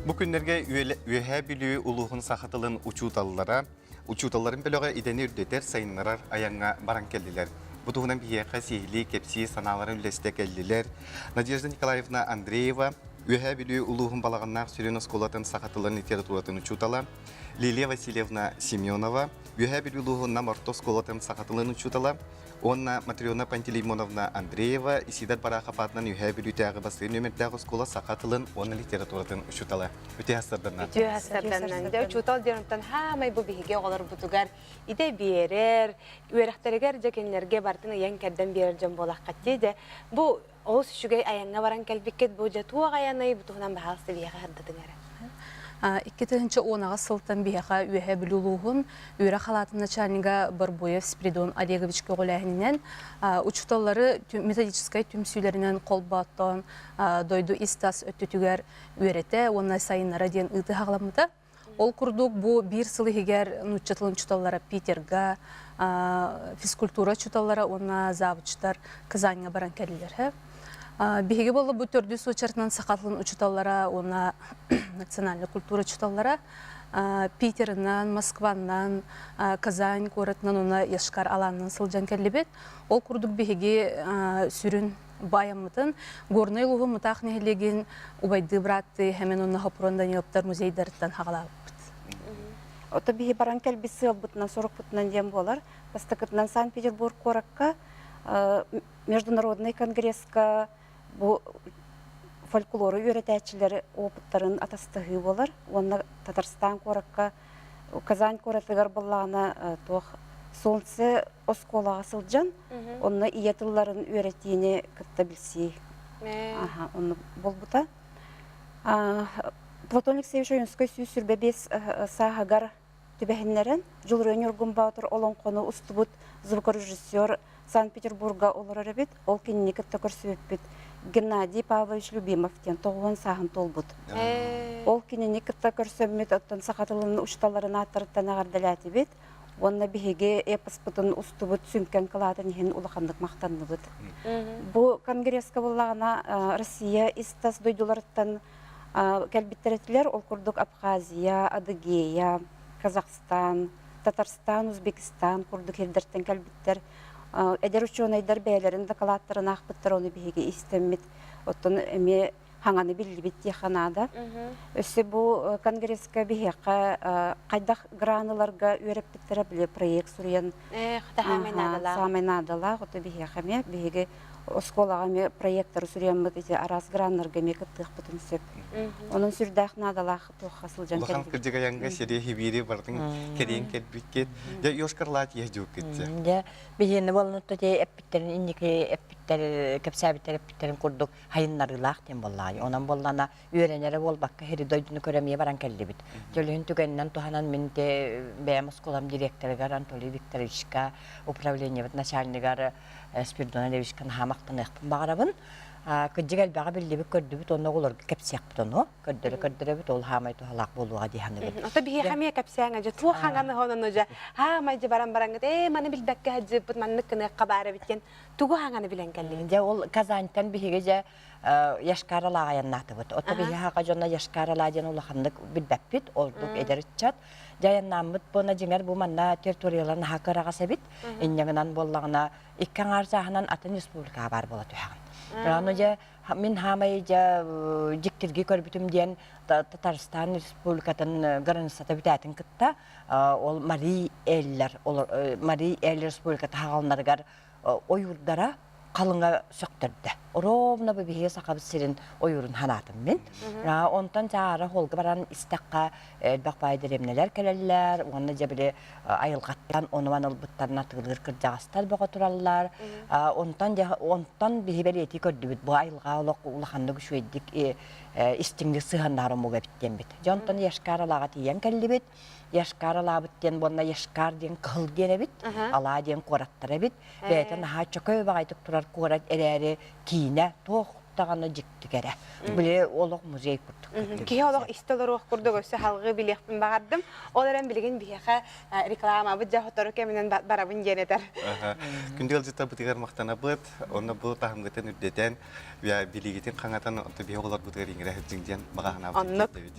Бу күннэргэ Үөһээ Бүлүү улууһун саха тылын учууталлара учууталларын бөлөҕө идэни үрдэтэр, сайыннарар айаҥҥа баран кэллилэр. Бу туһунан биһиэхэ сиһилии кэпсии санааларын үллэстэ кэллилэр. Надежда Николаевна Андреева, Үөһээ Бүлүү улууһун Балаҕаннаах сүрүн оскуолатын саха тылын литературатын учуутала, Лилия Васильевна Семенова, Үөһээ Бүлүү улууһун Нам орто оскуолатын саха тылын учуутала, Уонна Матрена Пантелеймоновна Андреева Исидор Барахов аатынан Үөһээ Бүлүүтээҕи бастакы нүөмэрдээх оскуола саха тылын уонна литературатын учуутала. Үтүө астарданнан. Үтүө астарданнан. Дьэ учуутал диэн онтон хаамай бу биһиги оҕолорбутугар идэ биэрэр, үөрэхтэригэр дьэ кинилэргэ барытын ыйан-кэрдэн биэрэр дьон буолаххат дии дьэ. Бу олус үчүгэй айаҥҥа баран кэлбиккит бу дьэ туох айаный бу туһунан баһаалыста биһиэхэ сырдатыҥ эрэ. 2018 сылтан биһиэхэ Үөһээ Бүлүү улууһун үөрэх халаатын начальнига Борбуев Спиридон Олегович көҕүлээһининэн учууталлары методическай түмсүүлэринэн холбооттоон дойду ис-тас өттүтүгэр үөрэтэ уонна сайыннара диэн ыытыы хаҕаламмыта. Ол курдук бу биир сыл иһигэр нуучча тылын учууталлара Питерга, физкультура учууталлара уонна завучтар Казаньга баран кэллилэр. Биһиги буолла бу төрдүс уочаратынан саха тылын учууталлара уонна национальнай культура учууталлара Питерынан, Москванан, Казань куоратынан уонна Йошкар Аланынан сылдьан кэллибит. Ол курдук биһиги сүрүн баайаммытын Горнай улууһун Мытаах нэһилиэгин убайдыы бырааттыы Хэмэн уонна Хопурон Даниловтар музейдарыттан хаҕалаабыппыт. Ото биһи баран кэлбит сыалбытынан, сорукпутунан диэн буолар. Бастакытынан Санкт-Петербург куоракка Международный конгресска бу фольклору үөрэтээччилэр опыттарын атастаһыы буолар. Уонна Татарстан куоракка Казань куоратыгар буоллаҕына туох солнце оскуолаҕа сылдьан, онно ийэ тылларын үөрэтиини кытта билсии онно буолбута. Платон Алексеевич Ойунскай 125 сааһыгар түбэһиннэрэн Дьулуруйа Ньургун Боотур олоҥхону устубут звукорежиссер Санкт-Петербурга олорор эбит. Ол кинини кытта көрсүбүппүт Геннадий Павлович Любимов диэн 90 сааһын туолбут. Ол кинини кытта көрсөммүт, оттон саха тылын учууталларын ааттарыттан эҕэрдэлээтибит. Уонна биһиги эпоспытын устубут сүҥкэн кылаатын иһин улаханнык махтанныбыт. Бу конгресска буоллаҕына Россия ис-тас дойдуларыттан кэлбиттэр этилэр. Ол курдук Абхазия, Адыгея, Казахстан, Татарстан, Узбекистан курдук сирдэртэн кэлбиттэр. Эдэр учуонайдар бэйэлэрин дакылааттарын аахпыттар, ону биһиги истэммит. Оттон эмиэ хаҥаны биллибит диэххэ наада. Өссө бу конгресска биһиэхэ хайдах граныларга үөрэппиттэрэ били проект суруйан саамай наадалаах. Ото биһиэхэ эмиэ биһиги оскуолаҕа эмиэ проекттары суруйаммыт ити араас граннарга эмиэ кыттыахпытын сөп. Онон сүрдээх наадалаах туохха сылдьан Улахан кэлбит. кырдьыгаянга сири хибири бардын кэриэн кэлбиккит. Дьэ Йошкар-Лат ездюккит. Дьэ биһиэнэ буолан те эппиттерин инники эппиттер кэпсээбиттер эппиттерин курдук хайыннарыылаах диэн буоллаҕай. Онон буоллана үөрэнэрэ буолбакка сири дойдуну көрө эмиэ баран кэллибит. Төлөһүн түгэнинэн туһанан мин те бэйэм оскуолам директорыгар Анатолий Викторовичка, управлениебыт начальнигар Спиридон Олеговичка наһаа махтаныахпын баҕарабын. Кырдьык элбэҕи биллибит, көрдүбүт уонна оҕолорго кэпсиэхпит ону. Көрдөрө-көрдөрөбүт, ол хаамай туһалаах буолуоҕа дии саныыбын. Ото биһиэхэ эмиэ кэпсээҥ дьэ туох хаҥаны хонону дьэ хаамай дьэ баран бараҥҥыт ээ маны билбэккэ сылдьыппыт маннык гыныахха баар эбит диэн тугу хаҥаны билэн кэллигит? Дьэ ол Казаньтан биһиги дьэ Яшкар-Алааҕа айаннаатыбыт. Ото биһи хака дьоно Яшкар-Алаа диэн улаханнык билбэппит, ордук эдэр ыччат. Дьэ айаннааммыт буона дьиҥэр бу манна территориялар наһаа кыараҕас эбит. Инньэ гынан буоллаҕына икки аҥаар чааһынан атын республикаҕа баар буола түһэҕин. Аны дьэ мин хаамай дьэ дьиктирги көрбүтүм диэн Татарстан республикатын границата бүтээтин кытта ол Марий Эллер Марий Эллер республиката хаҕалнарыгар ойуурдара халыҥа сөхтөрдө. Ровно бу биһиги Сахабыт сирин ойуурун ханаатым мин. Онтон чаара холга баран истэххэ элбэх баай дэриэбинэлэр кэлэллэр уонна дьэ били айылҕаттан онуман ылбыттарын атыылыыр кырдьаҕастар бөҕө тураллар. Онтон дьэ онтон биһи бэлиэтии көрдүбүт бу айылҕа олох улаханнык үчүгэйдик истиҥник сыһыаннаһар омук эбит диэммит. Дьэ онтон Яшкар Алааҕа тиийэн кэллибит. Яшкар Алаабыт диэн уонна Яшкар диэн кыһыл диэн эбит. Алаа диэн куораттар эбит. Бэйэтэ наһаа чөкөй баҕайытык турар куорат эрээри киинэ туох даҕаны дьиктигэрэ. Били олох музей курдук. Киһи олох истэ олоруох курдук өссө халҕыы билиэхпин баҕардым. Ол эрэн билигин биһиэхэ рекламабыт дьэ сотору кэминэн барабын диэн этэр. Күндү ыалдьыттарбытыгар махтанабыт. Онно бу таһымгытын үрдэтэн, билиигитин хаҥатан, онто биһи оҕолорбутугар иҥэрэ сылдьыҥ диэн баҕа санаабытын Оннук. тиэрдэбит.